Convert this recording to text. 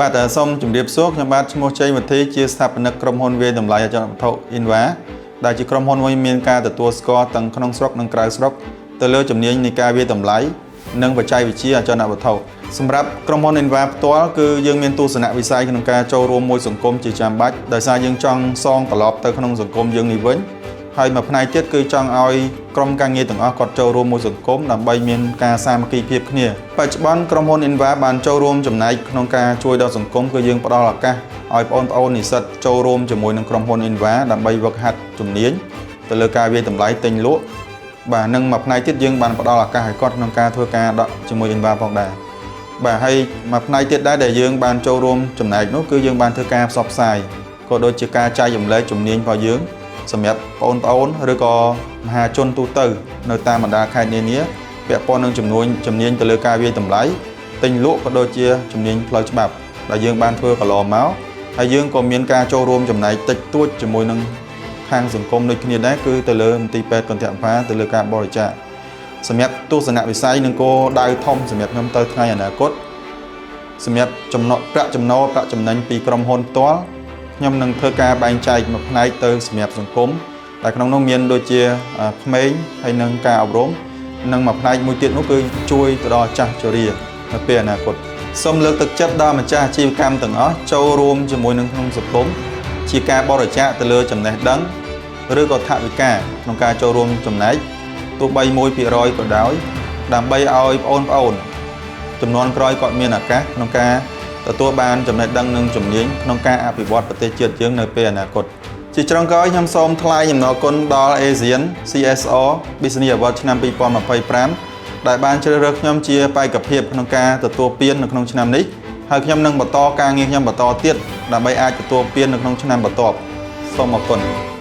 បាទសូមជម្រាបសួរខ្ញុំបាទឈ្មោះជ័យវុធីជាស្ថាបនិកក្រុមហ៊ុនវាយតម្លៃអចលនវត្ថុ Inva ដែលជាក្រុមហ៊ុនមួយមានការទទួលស្គាល់ទាំងក្នុងស្រុកនិងក្រៅស្រុកទៅលើជំនាញនៃការវាយតម្លៃនិងបច្ចេកវិទ្យាអចលនវត្ថុសម្រាប់ក្រុមហ៊ុន Inva ផ្ទាល់គឺយើងមានទស្សនវិស័យក្នុងការចូលរួមមួយសង្គមជាចាំបាច់ដោយសារយើងចង់សងត្រឡប់ទៅក្នុងសង្គមយើងនេះវិញហើយមួយផ្នែកទៀតគឺចង់ឲ្យក្រុមការងារទាំងអស់គាត់ចូលរួមមួយសង្គមដើម្បីមានការសាមគ្គីភាពគ្នាបច្ចុប្បន្នក្រុមហ៊ុន Inva បានចូលរួមចំណែកក្នុងការជួយដល់សង្គមគឺយើងផ្ដល់ឱកាសឲ្យបងប្អូននិស្សិតចូលរួមជាមួយនឹងក្រុមហ៊ុន Inva ដើម្បីវឹកហាត់ជំនាញទៅលើការវាយតម្លៃទិញលក់បាទនិងមួយផ្នែកទៀតយើងបានផ្ដល់ឱកាសឲ្យគាត់ក្នុងការធ្វើការដក់ជាមួយ Inva ផងដែរបាទហើយមួយផ្នែកទៀតដែរដែលយើងបានចូលរួមចំណែកនោះគឺយើងបានធ្វើការផ្សព្វផ្សាយក៏ដូចជាការចែករំលែកជំនាញរបស់យើងសម្រាប់បងប្អូនឬក៏មហាជនទូទៅនៅតាមបណ្ដាខេត្តនានាពាក់ព័ន្ធនឹងចំនួនជំនាញទៅលើការវាយតម្លៃទិញលក់ក៏ដូចជាជំនាញផ្លូវច្បាប់ដែលយើងបានធ្វើកន្លងមកហើយយើងក៏មានការចូលរួមចំណែកតិចតួចជាមួយនឹងខាងសង្គមដូចគ្នាដែរគឺទៅលើមន្ទីរពេទ្យគន្ធបុប្ផាទៅលើការបរិច្ចាគសម្រាប់ទស្សនវិស័យនិងគោលដៅធំសម្រាប់ខ្ញុំទៅថ្ងៃអនាគតសម្រាប់ចំណុចប្រាក់ចំណូលប្រាក់ចំណេញពីក្រុមហ៊ុនផ្ទាល់ខ្ញុំនឹងធ្វើការបែងចែកមួយផ្នែកទៅសម្រាប់សង្គមដែលក្នុងនោះមានដូចជាក្មេងហើយនិងការអប់រំនិងមួយផ្នែកមួយទៀតនោះគឺជួយទៅដល់ចាស់ជរានៅពេលអនាគតសូមលើកទឹកចិត្តដល់ម្ចាស់អាជីវកម្មទាំងអស់ចូលរួមជាមួយនឹងក្នុងសង្គមជាការបរិច្ចាគទៅលើចំណេះដឹងឬក៏ថវិកាក្នុងការចូលរួមចំណែកទោះបី1%ក៏ដោយដើម្បីឲ្យបងប្អូនចំនួនក្រោយគាត់មានឱកាសក្នុងការទទួលបានចំណេះដឹងនិងជំនាញក្នុងការអភិវឌ្ឍប្រទេសជាតិយើងនៅពេលអនាគតជាចុងក្រោយខ្ញុំសូមថ្លែងអំណរគុណដល់ ASEAN CSR Business Award ឆ្នាំ2025ដែលបានជ្រើសរើសខ្ញុំជាបេក្ខភាពក្នុងការទទួលពាននៅក្នុងឆ្នាំនេះហើយខ្ញុំនឹងបន្តការងារខ្ញុំបន្តទៀតដើម្បីអាចទទួលពាននៅក្នុងឆ្នាំបន្ទាប់សូមអរគុណ។